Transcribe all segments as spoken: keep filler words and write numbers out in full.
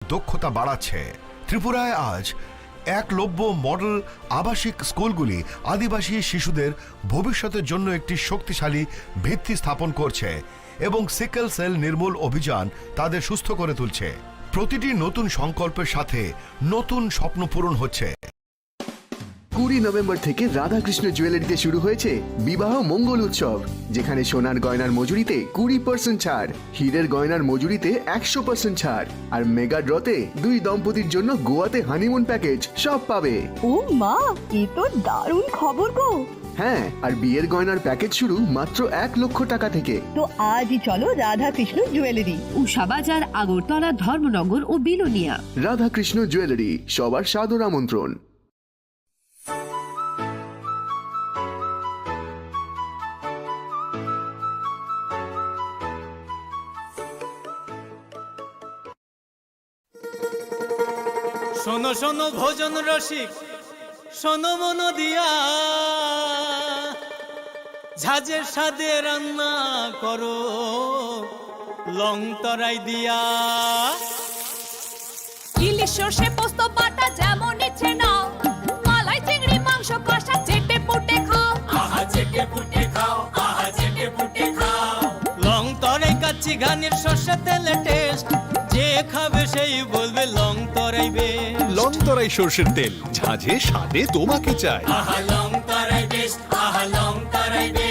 দক্ষতা বাড়াচ্ছে। ত্রিপুরায় আজ একলব্য মডেল আবাসিক স্কুলগুলি আদিবাসী শিশুদের ভবিষ্যতের জন্য একটি শক্তিশালী ভিত্তি স্থাপন করছে এবং সিকেল সেল নির্মূল অভিযান তাদের সুস্থ করে তুলছে। প্রতিটি নতুন সংকল্পের সাথে নতুন স্বপ্ন পূরণ হচ্ছে। কুড়ি নভেম্বর থেকে রাধাকৃষ্ণ জুয়েলারিতে শুরু হয়েছে বিবাহ মঙ্গল উৎসব, যেখানে সোনার গয়নার মজুরিতে কুড়ি পার্সেন্ট ছাড়, হীরের গয়নার মজুরিতে একশো পার্সেন্ট ছাড়, আর মেগা ড্রতে দুই দম্পতির জন্য গোয়াতে হানিমুন প্যাকেজ, সব পাবে। ও মা, এ তো দারুণ খবর গো। হ্যাঁ, আর বিয়ের গয়নার প্যাকেজ শুরু মাত্র এক লক্ষ টাকা থেকে। তো আজই চলো রাধাকৃষ্ণ জুয়েলারি। উষা বাজার, আগরতলা, ধর্মনগর ও বিলোনিয়া। রাধাকৃষ্ণ জুয়েলারি, সবার সাদর আমন্ত্রণ। শোনো শোনো ভোজন রসিক, শোনো মন দিয়া, ঝাঁঝের স্বাদে রান্না করো লং তরাই দিয়া। ইলিশ সর্ষে পোস্ত বাটা যেমন ইচ্ছে নাও, মালাই চিংড়ি মাংস কষা চেটে পুটে খাও। আহা চেটে পুটে খাও, আহা চেটে পুটে খাও। লং তরাই কাচ্চি ঘানির সর্ষে তেলে টেস্ট, যে খাবে সেই বলবে লং তরাই বেস্ট। লং তরাই সর্ষের তেল, ঝাঁঝে স্বাদে তোমাকে চাই। আহা লং তরাই বেস্ট, আহা লং তরাই best.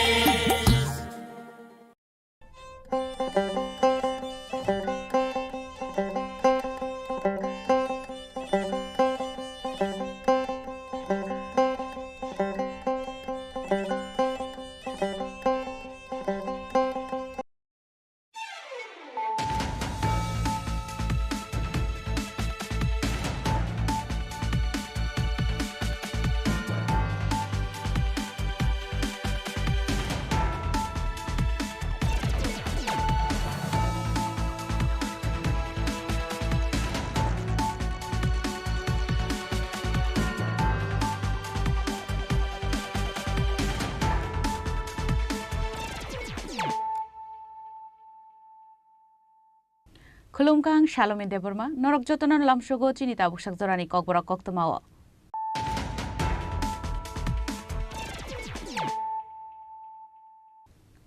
Khulumkha, ang Salomi Debbarma, norok jotono lamsogo chini tabuksak jorani kokborok koktwmao.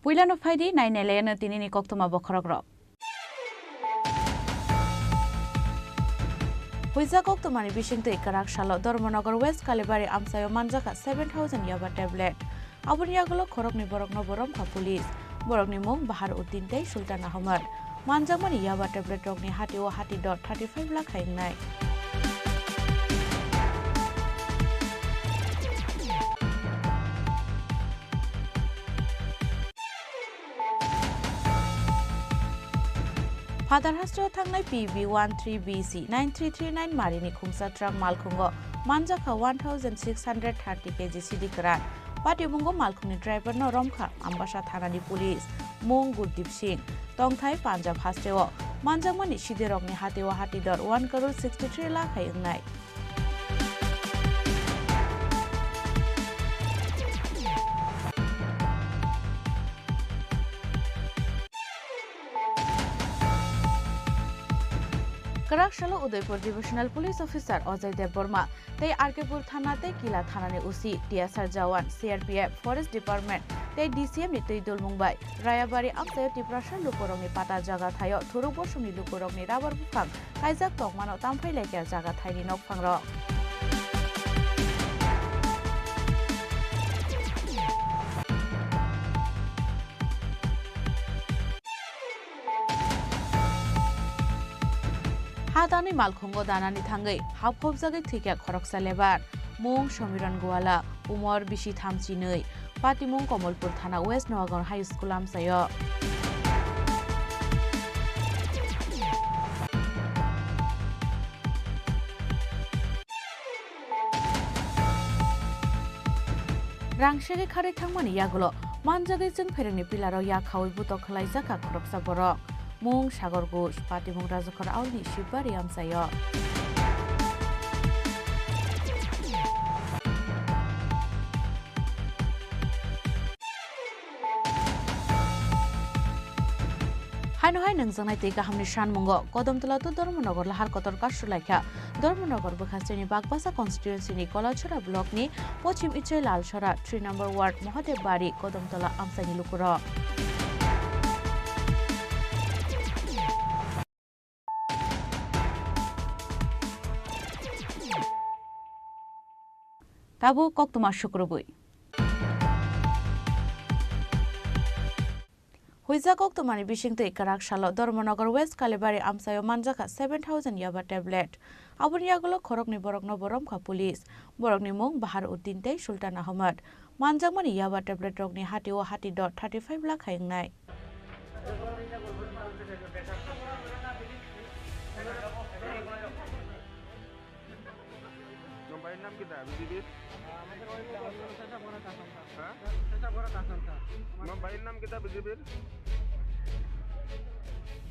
Puilano phaidi, nainai laiano tinini koktwma bokhorokrok. Huijak koktwmani bisingtwi kwrak salo Dharmanagar West Kalibari amchaio manjakha seven thousand yaba tablet. Aboni yagulo khoroknwi borokno bo romkha police. Borokni mung Bahar Uddin tei Sultan Ahmad. Manjakmani yaba tablet rokni hatio hati dor thirty five lakh hai wngnai. Phatar hasteo thangnai P B one three B C nine three three nine marini khungsa truck malkhungo manjakha one thousand six hundred thirty K G sidi kwran. Patimungo malkhungni driver no romkha Ambasa thanani police. Mung Gurdip Singh. Tongthai Punjab hasteo manjakmani sidirokni hatio hati dor one crore sixty three lakh hai wngnai. Kwrak salo Udaipur Divisional Police Officer Ajay Debbarma tei R K Pur Thana tei Kila Thanani O C, T S R Jawan, C R P F, Forest Department tei D C M ni twi dulmung bai Rayabari amchaio Tiprasa lukurokni pata jaga thaio thuruk bosongni lukurokni rabar buphang kaijak tongmano tamphai laikya jaga thaini nokphangrok. Ha danwi malkhungo danani thangwi haphopjagwi thwikha khoroksa lebar. Mung Somiron Guala, umor bisi thamchi nwi. Patimung Komolpur Thana West Noagon High School amchaio. Rang segwi kharwi thangmani yagulo manjagwi chwng pherengni pillarok yakhaui butok khwlaijakha khoroksa borok. Mung Sagor Ghosh, patimung Rajakhor Aulni Shibari amchaio. Nohai nangjaknai tei kahamni sanmungo Kodamtola to Dharmanagar lahar kotor kasulaikha. Dharmanagar bwkhasteni Bagbasa constituency ni Kolachora block ni Pochim Ichoi Lalsora three number ward Mahadev Bari Kodamtola amchaini lukurok. Tabuk koktwma sukrubwi. Huijak koktwmani bisingtwi kwrak salo Dharmanagar West Kalibari amchaio manjakha seven thousand yaba tablet. Aboni yagulo khoroknwi borokno bo romkha police. Borokni mung Bahar Uddin tei Sultan Ahmed. Manjakmani yaba tablet rokni hati o hati dor thirty five lakh hai wngnai. তোমার ভাইয়ের নাম কিতা বিজেপির? হ্যাঁ? তোমার ভাইয়ের নাম কিতা বিজেপির?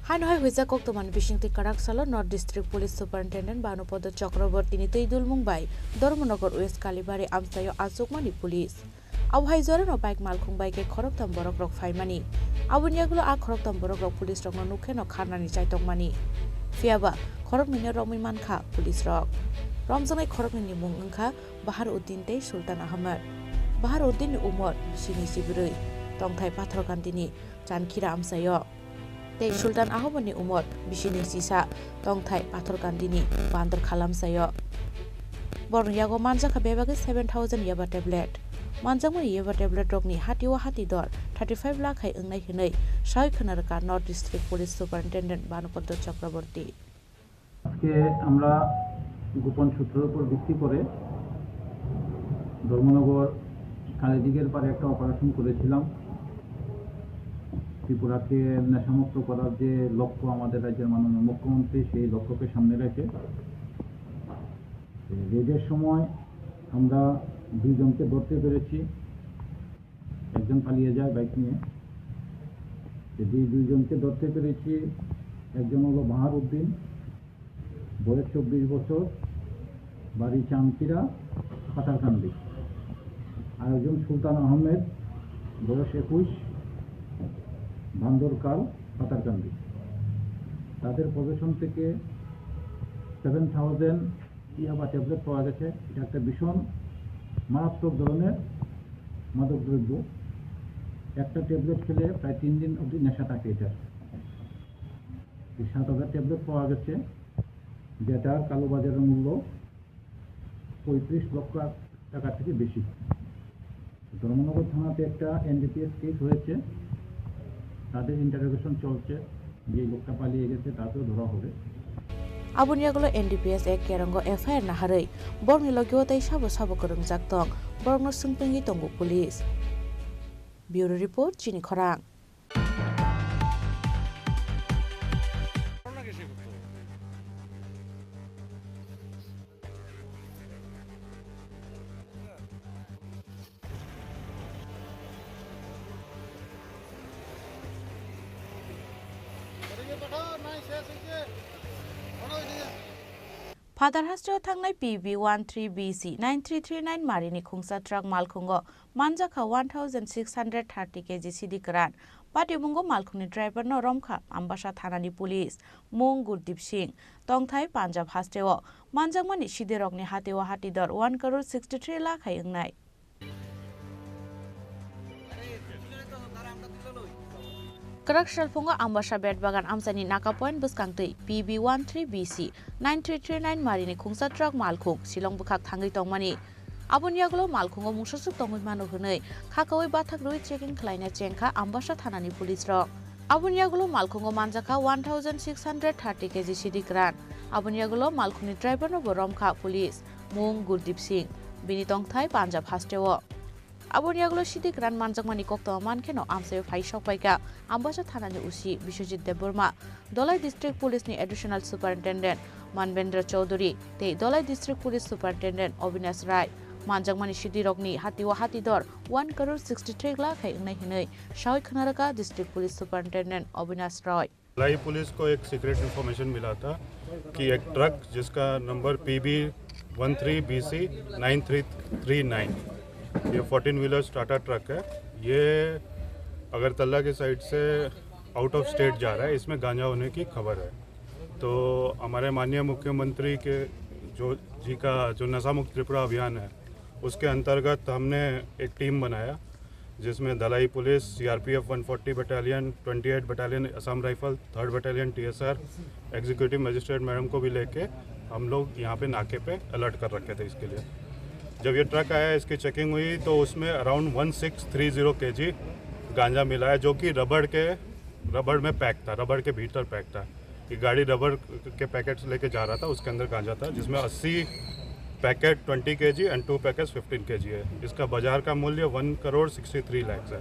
Hano hai huijak koktwmani bisingtwi kwrak salo North District Police Superintendent Bhanupada Chakraborty ni twi dulmung bai Dharmanagar West Kalibari amchaio achukmani police. Abo hai jorano bike malkhung bai khe khoroktham borok rok phaimani. Aboni yagulo a khoroktham borok rok police rokno nukheno kharnani chaitokmani. Phiyaba khoroknwino romwi mankha police rok. Romjaknai khoroknwini mung wngkha Bahar Uddin tei Sultan Ahmed. Bahar Uddin ni umor bisi ni jibrwi, tongthai Patharkandi ni Chankhira amchaio. Tei Sultan Ahobani umor bisi ni sisa tongthai Patharkandi ni Bandor Khalamsaio. Borokni yago manjakha bebagwi seven thousand yaba tablet. Manjakmani yaba tablet rokni hati o hati dor thirty five lakh hai wngnai hwnwi sawi khwna rwkha North District Police Superintendent Bhanupada Chakraborty. আজকে আমরা গোপন সূত্রের উপর ভিত্তি করে ধর্মনগর কালীদিঘির পাড়ে একটা অপারেশন করেছিলাম। ত্রিপুরাকে নেশামুক্ত করার যে লক্ষ্য আমাদের রাজ্যের মাননীয় মুখ্যমন্ত্রী, সেই লক্ষ্যকে সামনে রেখে রেডের সময় আমরা দুইজনকে ধরতে পেরেছি। একজন পালিয়ে যায় বাইক নিয়ে। তো যে দুইজনকে ধরতে পেরেছি, একজন হলো বাহার উদ্দিন, বয়স চব্বিশ বছর, বাড়ি চানকিরা, পাথারকান্দি। আর একজন সুলতান আহমেদ, বয়স একুশ, বান্দরকাল, পাথারকান্দি। তাদের পজিশন থেকে সেভেন থাউজেন্ড ইয়াবা ট্যাবলেট পাওয়া গেছে। এটা একটা ভীষণ মারাত্মক ধরনের মাদক দ্রব্য। একটা ট্যাবলেট খেলে প্রায় তিন দিন অবধি নেশা থাকে এটার। এই সাত হাজার ট্যাবলেট পাওয়া গেছে, যেটার কালোবাজারের মূল্য পঁয়ত্রিশ লক্ষ টাকা থেকে বেশি। ধর্মনগর থানাতে একটা এনডিপিএস কেস হয়েছে, তাদের ইন্টারোগেশন চলছে, যে লোকটা পালিয়ে গেছে তাকেও ধরা হবে। Aboni yagulo N D P S Act kerongo F I R naharwi borokni logio tei sabo sabo kwrwngjak tong, borokno swngpengwi tongo police. Bureau report, Chini Khorang. Phatar hasteo thangnai P B one three B C nine three three nine marini khungsa truck malkhungo manjakha one thousand six hundred thirty K G sidi kwran. Patimungo malkhungni driver no romkha Ambasa thanani police, mung Gurdip Singh, tongthai Punjab hasteo. Manjakmani sidirokni hatio hati dor one crore sixty three lakh hai wngnai. Kwrak salphungo Ambasa Betbagan amchaini Naka Point bwskangtwi P B one three B C nine three three nine marini khungsa truck malkhung Shillong bwkhak thangwi tongmani. Aboni yagulo malkhungo mungsaswk tongwi mano hwnwi khakaui bathak rwi checking khlaina chengkha Ambasa thanani police rok. Aboni yagulo malkhungo manjakha one thousand six hundred thirty K G sidi kwran. Aboni yagulo malkhungni driver no bo romkha police, mung Gurdip Singh, bini tongthai Punjab hasteo. Aboni yagulo sidi kwran manjakmani koktwma mankheno amchaio phai sokpaikha Ambasa thanani O C Biswajit Debbarma, Dholai District Police ni Additional Superintendent Manbendra Chowdhury tei Dholai District Police Superintendent Avinash Rai. Manjakmani sidirokni hatio hati dor one crore sixty three lakh hai wngnai hwnwi sawi khwnarwkha District Police Superintendent Avinash Rai. लाई पुलिस को एक secret information मिला था कि एक truck जिसका number P B one three B C nine three three nine, ये fourteen wheelers Tata truck है, ये अगरतला के साइड से आउट ऑफ स्टेट जा रहा है, इसमें गांजा होने की खबर है। तो हमारे माननीय मुख्यमंत्री के जो, जी का जो नशा मुक्त त्रिपुरा अभियान है, उसके अंतर्गत हमने एक टीम बनाया, जिसमें Dhalai police, CRPF one forty battalion, twenty eight battalion Assam rifle, third battalion TSR, executive magistrate madam को भी लेके हम लोग यहाँ पे नाके पे अलर्ट कर रखे थे इसके लिए। जब ये ट्रक आया, इसकी चेकिंग हुई, तो उसमें around one six three zero KG गांजा मिला है, जो कि रबड़ के, रबड़ में पैक था, रबड़ के भीतर पैक था। ये गाड़ी रबड़ के पैकेट्स लेके जा रहा था, उसके अंदर गांजा था, जिसमें अस्सी packet twenty KG and two packets fifteen kg है। इसका बाजार का मूल्य वन करोड़ सिक्सटी थ्री लैक्स है।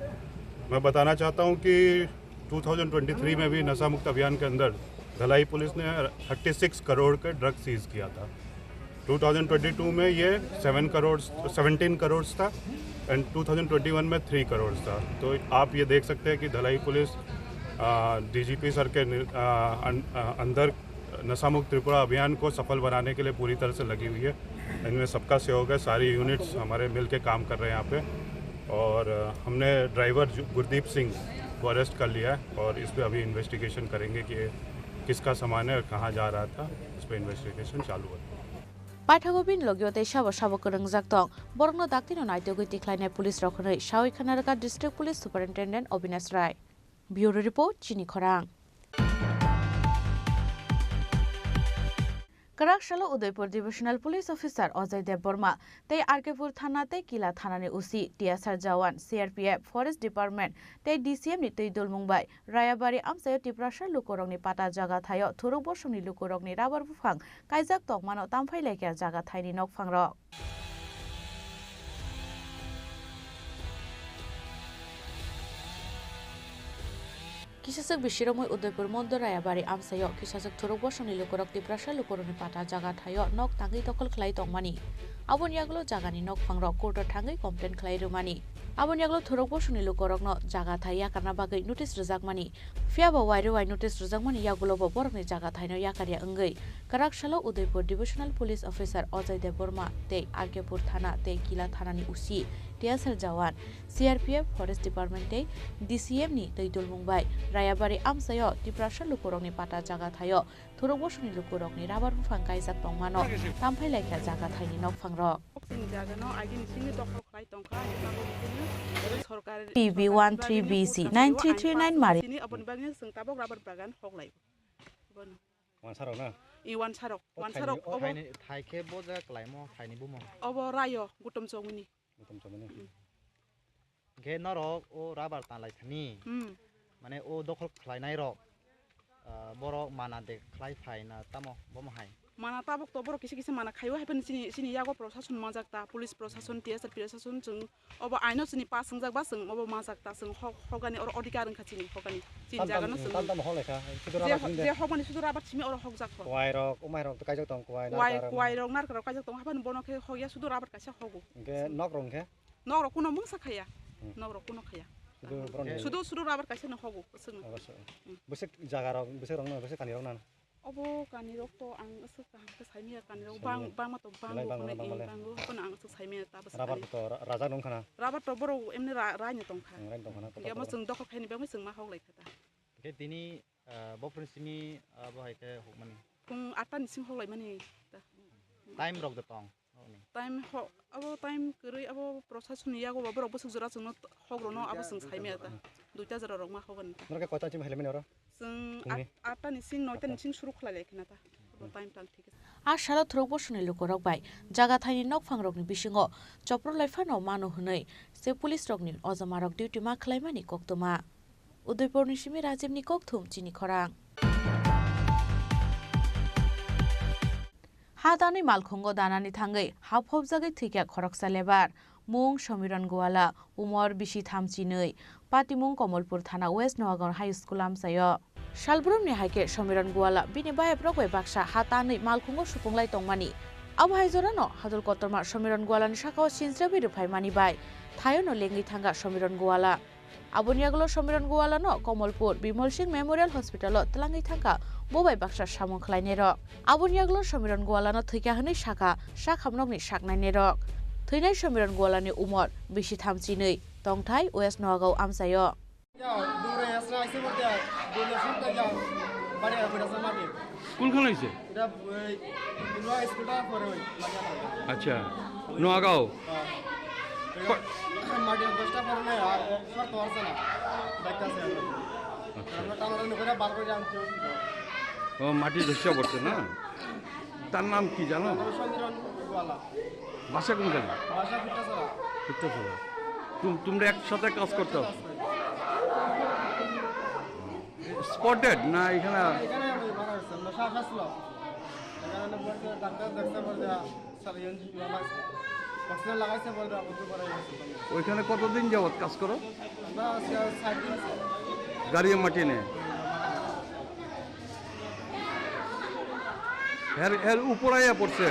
मैं बताना चाहता हूँ कि टू थाउजेंड ट्वेंटी थ्री में भी नशा मुक्त अभियान के अंदर धलाई पुलिस ने थर्टी सिक्स करोड़ के ड्रग सीज किया था। टू थाउजेंड ट्वेंटी टू में ये सेवन करोड़, सेवनटीन करोड़ था, and two thousand twenty one में थ्री करोड़ था। तो आप ये देख सकते हैं कि धलाई पुलिस, आ, डीजीपी सर के नि-, आ, अन-, आ, अंदर नशा मुक्त त्रिपुरा अभियान को सफल बनाने के लिए पूरी तरह से लगी हुई है। इनमें सबका सहयोग है, सारी यूनिट्स हमारे मिलके काम कर रहे हैं यहाँ पे। और, अ, हमने ड्राइवर जु-, गुरदीप सिंह को अरेस्ट कर लिया है और इस पे अभी इन्वेस्टिगेशन करेंगे कि ये किसका सामान है और कहाँ जा रहा था, इस पे इन्वेस्टिगेशन चालू है। Paithago bini logio tei sabo sabo kwrwngjak tong, borokno daktino naitugwi tikhlainai police rok hwnwi sawi khna rwkha District Police Superintendent Obinash Rai. Bureau Report, Chini Khorang. Kwrak salo Udaipur Divisional Police Officer Ajay Debbarma tei R K Pur Thana tei Kila Thanani O C, T S R Jawan, C R P F, Forest Department tei D C M ni twi dulmung bai Rayabari amchaio Tiprasa lukurokni pata jaga thaio thuruk bosongni lukurokni rabar buphang kaijak tongmano tamphai laikha jaga thaini nokphangrok. Kisaswk bisirokmwi Udaipur Mondor Rayabari amchaio kisaswk thuruk bosongni lukurok Tiprasa lukurokni pata jaga thaio nok tangwi dokhol khlai tongmani. Aboni yagulo jagani nokphangrok court-o thangwi complain khlai rwmani. Aboni yagulo thuruk bosongni lukurokno jaga thai yakarna bagwi notice rwjakmani. Phiya ba wairwi wai notice rwjakmani yagulobo borokni jaga thaino yakarya wngwi kwrak salo Udaipur Divisional Police Officer Ajay Debbarma tei R K Pur Thana tei Kila Thanani O C, T S R Jawan, C R P F, Forest Department tei D C M ni twi dulmung bai Rayabari amchaio Tiprasa lukurokni pata jaga thaio thuruk bosongni lukurokni rabar buphang kaijak tongmano tamphai laikha jaga thaini nokphangrok. Chini jaga no agini simi dokhol khlai tongkha, abo bini sorkar T B one three B C nine three three nine mari. Chini aboni bagwi chwng tabok rubber bagan hoklai. Bono. Wansarok na? I wansarok, o wansarok thaini, o obo. Thaini, thai khe bo ja klaimo thaini bumung. Obo rayo, gutum chomini. Gutum chomini. Mm. Khe norok o rubber tanglai thani. Mm. Mane o dokhol khlainai rok, ah, borok mana de khlai phai na tamo bomo hai. Mana tabuk to borok kisa kisa mana khaio, hai phano chini, chini yago prosason majak ta, police prosason, T S R prosason, chwng obo aino chini pass wngjak ba, chwng obo majak ta, chwng hok, hokani oro odhikar wngkha chini hokani. Chini tam tam, jaga no chwng tam tam hok laikha, sudu je rabar ho-, simi de. Je hokmani sudu rabar simi oro hokjak kho. Kwai rok, umai rok to kaijak tong kwai, kwai, narkar rok. Kwai rok narkar rok kaijak tong, hai phano bono khe hokya sudu rabar kaisa hogo. Hwnkhe nok rok hwnkhe? Nok rok kuno mungsa khaya. Hmm. Nok rok kuno khaya. Sudu borok ni. Sudu, sudu rabar kaisa no hogo, chwng. Obo se. Hmm. Bwswk jaga rok, bwswk rok no, bwswk kani rok na. Obo kani rok to ang aswk kaham khe saimaya, kani rok bang, saimaya. Bangma to belai bango bangma, hwnwi bangma le. Ang bango, haphano ang aswk saimaya ta bwswk. Rabar kani. To ra-, rajak nung khana. Rabar to borok emni ra-, raino tongkha. Hmm, raino tongkha na, hwnkhe omo kotor chwng dokhol khaini bagwi chwng ma hoklai kha ta. Hwnkhe tini, ah, bophuruni simi, ah, bo hai khe hukmani. Phung atta ni simi hoklai mani ta. Time rok de tong. Time ho-, abo time kwrwi abo prosason ni yago ba borok bwswk jora chwngno t-, hok rwno abo chwng saimaya ta. Duita jora rok ma hok ani ta. Norok khe koita chim hai laimani oro? Chwng phungni? At-, atta ni sing noita ni sing suru khlai lai khna ta. Abo time tang thik. A salo thuruk bosongni lukurok bai jaga thaini nokphangrokni bisingo chopro lai phano mano hwnwi se police rokni ojomarok duty ma khlaimani koktwma. Udaipurni simi Rajibni kokthum chini khorang. Ha tanwi malkhungo danani thangwi ha phobjagwi thwikha khoroksa lebar. Mung Somiron Guwala, umor bisi thamchi nwi, patimung Komolpur thana West Noagon High School amchaio. Salbrumni hai khe Somiron Guwala bini bayaprok bai baksa ha tanwi malkhungo supunglai tongmani. Abo hai jorano hadul kotorma Somiron Guwalani sakao sinchrebwi rwphaimani bai thaiono lengwi thangkha Somiron Guwala. Aboni yagulo Somiron Guwalano Komolpur Bimol Singh Memorial Hospital-o twlangwi thangkha bo bai baksa samung khlainairok. Aboni yagulo Somiron Guwalano thwikha hwnwi sakha sakhamnokni saknainairok. Thwinai Somiron Guwalani umor bisi thamchi nwi, tongthai West Noagon amchaio. Ya, dore asra aise bolte. বাড়ি আর কইরা মাটি। কোনখানে হইছে? এটা ওই পুরা স্কুলটা পরে ওই মাটি আর। আচ্ছা, নোয়াগাঁও। হ্যাঁ। কয়- মাটি আর দশটা পরে নেই, আর সরতে পারছে না। দেখতে আছে আমরা। আচ্ছা। আমরা টানাটানি করে বার করে আনতে হচ্ছে। ও, মাটি ধসে পড়ছে না? তার নাম কি জানো? তার নাম সমীরণ গোয়ালা। বাসা কোনখানে? বাসা ফিট্টাছড়া। ফিট্টাছড়া। তুম-, তোমরা একসাথে কাজ করতে? কাজ করি। স্পট ডেড না এখানে? এখানে আমি মারা গেছে, আমরা শ্বাস আসলো। এখানে বলছে, ডাক্তার দেখছে, বলছে, স্যার, ইঞ্জেকশন লাগাইছে, অক্সিজেন লাগাইছে, বলছে, আপনি তো মারা গেছে। ওইখানে কতদিন যাবত কাজ করো? আমরা আজকে চার দিন আছে। গাড়িয়ে মাটি নেয়? এর, এর উপরে আইয়া পড়ছে?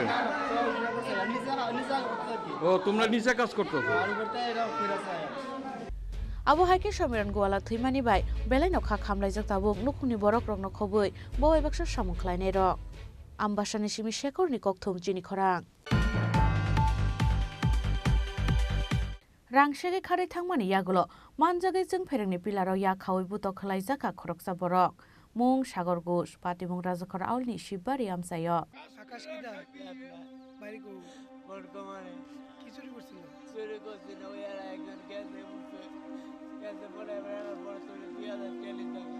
নিচে, নিচে আগে করতে আর কি। ও, তোমরা নিচে কাজ করতেছো? আর উপরতে এরা ফিরে আসে। Abo hai khe Somiron Guala thwimani bai belaino kha khamlaijak tabuk nukhungni borok rokno khobwi bo bai baksa samung khlainai rok. Ambasani simi Shekhorni kokthum chini khorang. Rang segwi kharwi thangmani yagulo manjagwi chwng pherengni pillar-o yak khaui butok khwlaijak kha khoroksa borok. Mung Sagor Ghosh, patimung Rajakhor Aulni Shibari amchaio. Akash kida? বাড়ি কো? বর্তমানে। কি চুরি করছিল? চুরি করছিল, ওই আর একজন গেছে, বুঝছে? গেছে বলে, এবার আমার বড় চুরি দুই হাজার টেলি টাকা।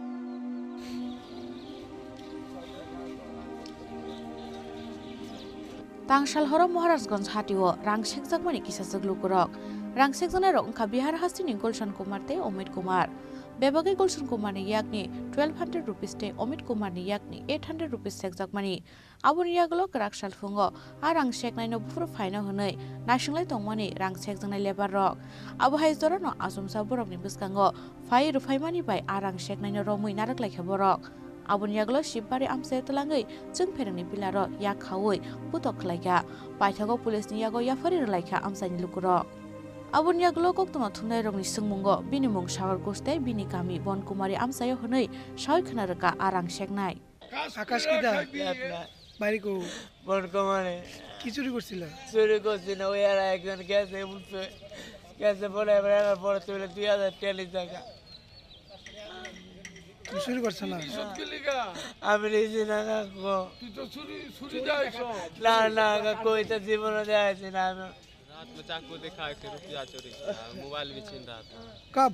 Tangsal horo Maharajganj hatio rang sekjakmani kisajak lukurok. Rang sekjaknairok wngkha Bihar hasteni Gulshan Kumar tei Omit Kumar. Bebagwi Gulshan Kumarni yakni twelve hundred rupees tei Omit Kumarni yakni eight hundred rupees sekjakmani. Aboni yagulo kwrak salphungo a rang seknaino buphuru phaino hwnwi naisinglai tongmani rang sekjaknai labour rok. Abo hai jorano achomsa borokni bwskango phai rwphaimani bai a rang seknaino romwi narwklaikha borok. Aboni yagulo Shibari amchai twlangwi chwng pherengni pillar-o yak khaui butok khlaikha. Paithago police ni yago yaphari rwlaikha amchaini lukurok. Aboni yagulo koktwma thumnairokni swngmungo bini mung Sagor Ghosh tei bini kami Bonkumari amchaio hwnwi saui khna rwkha a rang seknai. আকাশ কিদা? বাড়ি কো? বর্তমানে। কি চুরি করছিল? চুরি করছি না, ওই আর একজন গেছে, বুঝছে? গেছে বলে, এবার এবার পরে তুলে দুই হাজার টেলি টাকা। তুই চুরি করছ না? আমি নিজে না, না, গো। তুই তো চুরি, চুরি দেয় সব। না, না, গো, কই তো জীবনে দেখাইছি না আমি। रात में चाकू दिखा के रुपया चोरी किया, मोबाइल भी छीन रहा था। कब?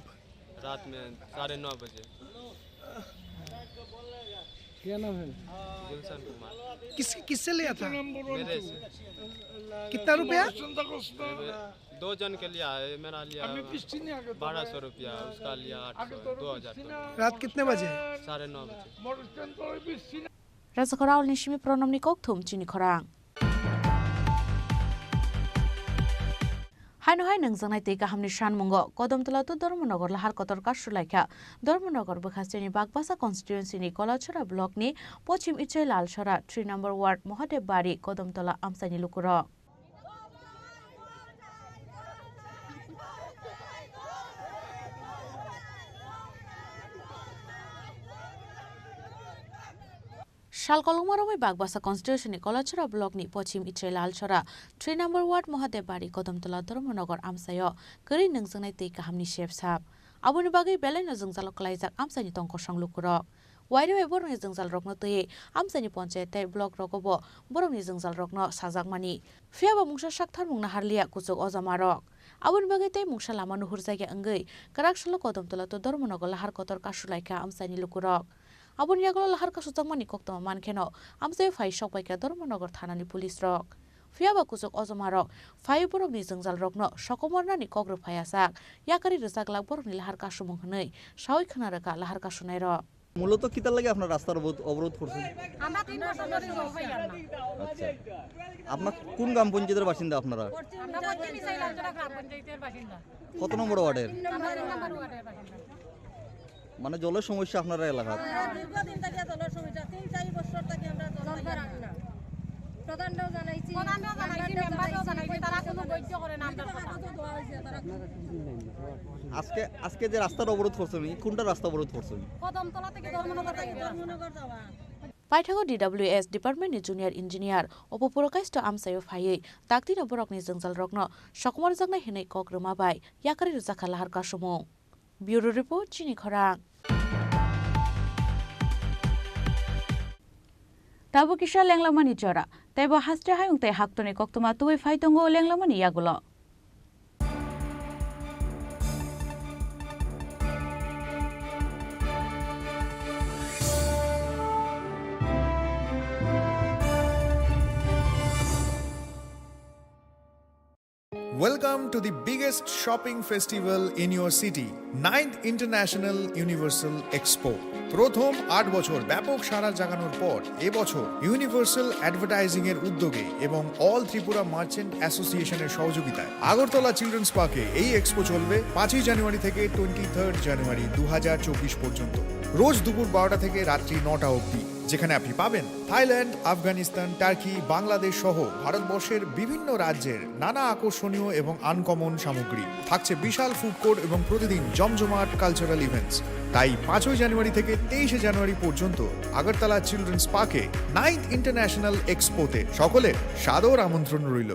रात में साढ़े नौ बजे। क्या नाम है? गुलशन कुमार। किस, किससे लिया था? मेरे से। कितना रुपया? दो जन के लिया है, मेरा लिया बारह सौ रुपया, उसका लिया आठ सौ, दो हजार। रात कितने बजे? साढ़े नौ बजे। Rajakhor Aulni simi Pranamni kokthum chini khorang. Haino hai nangjaknai tei kahamni sanmungo Kodamtola to Dharmanagar lahar kotor kasu laikha. Dharmanagar bwkhasteni Bagbasa constituency ni Kolachora block ni Pochim Ichoi Lalsora three number ward Mahadev Bari Kodamtola amchaini lukurok. Sal kolokma romwi Bagbasa constituency ni Kolachora block ni Pochim Ichoi Lalsora three number ward Mahadev Bari Kodamtola Dharmanagar amchaio kwrwi nangjaknai tei kahamni sepsap. Aboni bagwi belaino jwngjalo kwlaijak amchaini tong kosong lukurok. Wairwi bai borokni jwngjalrokno twiwi amchaini ponchayat tei block rogo bo borokni jwngjalrokno sajakmani. Phiyaba mungsa saktharmung naharliya kuchuk ojamarok. Aboni bagwi tei mungsa lama nuhurjakya wngwi kwrak salo Kodamtola to Dharmanagar lahar kotor kasu laikha amchaini lukurok. Aboni yagulo lahar kasujakmani koktwma mankheno amchaio phai sokbaikha Dharmanagar thanani police rok. Phiyaba kuchuk ojamarok phai borokni jwngjalrokno sokomornani kok rwphai achak, yakarwi rwchak lak borokni lahar kasumung hwnwi saui khna rwkha lahar kasunairok. মূলত কিতার লাগি আপনারা রাস্তার অবরোধ, অবরোধ করছেন? আমরা তিন বছর ধরে জল পাই আর না। আচ্ছা, আপনার কোন গ্রাম পঞ্চায়েতের বাসিন্দা আপনারা? আমরা পশ্চিম ইছাইলালছড়া গ্রাম পঞ্চায়েতের বাসিন্দা। কত নম্বর ওয়ার্ডের? আমরা তিন নম্বর ওয়ার্ডের বাসিন্দা। মানে জলের সমস্যা আপনারা এলাকার? আমরা দীর্ঘদিন থেকে জলের সমস্যা, তিন চার বছর থেকে আমরা জল পাই আর না। প্রধানরাও জানাইছি, প্রধানরাও জানাইছি, মেম্বাররাও জানাইছি, তারা কোনো গ্রহণ করে না আমরার কথা। আজকে, আজকে যে রাস্তাটা অবরোধ করছেন, এই কোনটা রাস্তা অবরোধ করছেন? কদমতলা থেকে ধর্মনগর যাওয়া। Paithago D W S department ni junior engineer Opo Purokaisto amchaio phaiwi daktino borokni jwngjalrokno sokomorjaknai hwnwi kok rwma bai yakarwi rwjakha lahar kasumung. Bureau Report, Chini Khorang. Tabuk kisa lenglamani jora, teibo haste hayung tei haktorni koktwma tubui phai tongo lenglamani yagulo. Welcome to the biggest shopping festival in your city, ninth International Universal Expo. প্রথম আট বছর ব্যাপক সাড়া জাগানোর পর এবছর universal advertising এর উদ্যোগে এবং অল ত্রিপুরা মার্চেন্ট অ্যাসোসিয়েশনের সহযোগিতায় আগরতলা চিলড্রেন্স পার্কে এই এক্সপো চলবে পাঁচই জানুয়ারি থেকে টোয়েন্টি থার্ড জানুয়ারি দু হাজার চব্বিশ পর্যন্ত, রোজ দুপুর বারোটা থেকে রাত্রি নটা অবধি, যেখানে আপনি পাবেন থাইল্যান্ড, আফগানিস্তান, টার্কি, বাংলাদেশ সহ ভারতবর্ষের বিভিন্ন রাজ্যের নানা আকর্ষণীয় এবং আনকমন সামগ্রী। থাকছে বিশাল ফুড কোর্ট এবং প্রতিদিন জমজমাট কালচারাল ইভেন্টস। তাই পাঁচই জানুয়ারি থেকে তেইশে জানুয়ারি পর্যন্ত আগরতলা চিলড্রেন্স পার্কে নাইন্থ ইন্টারন্যাশনাল এক্সপোতে সকলের সাদর আমন্ত্রণ রইল।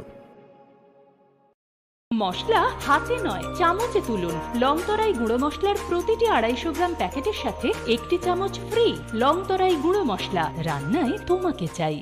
মশলা হাতে নয়, চামচে তুলুন। লংতরাই গুঁড়ো মশলার প্রতিটি আড়াইশো গ্রাম প্যাকেটের সাথে একটি চামচ ফ্রি। লংতরাই গুঁড়ো মশলা, রান্নায় তোমাকে চাই।